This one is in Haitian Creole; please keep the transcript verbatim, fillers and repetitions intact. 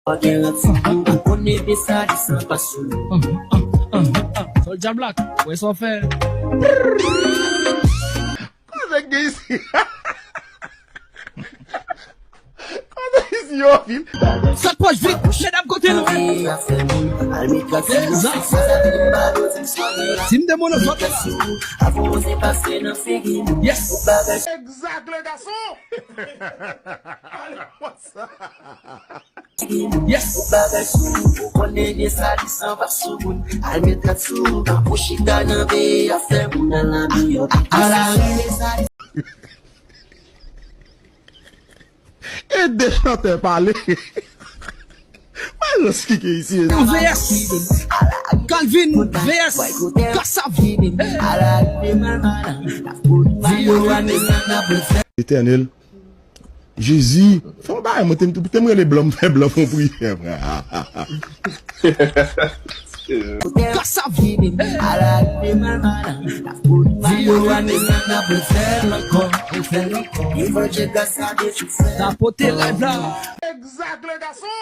Pa gen ranti pou ou konnen de sa li san pa sou nou. Soldier Black, wè sa w fè. Kote gen isi? Kote isi yo vin? Sa k pòch vit, medam kote nou. Si m de moun an fòt la. Yes. Exact, le garçon. Yes. Ou konnen de sa li san pa sou moun. Al met kat sou ou. Pou chita nan peyi a fè moun nan labi yo. Ala. E de chantè pale. Mwen jis kike isi. V S Calvin V S Kassav. Etènèl. Jezi, fè yon bagay, mwen te, te m rele blan, m fè blan fè yon priyè, frè. Kassav. Tapote live la. Exact, le garçon.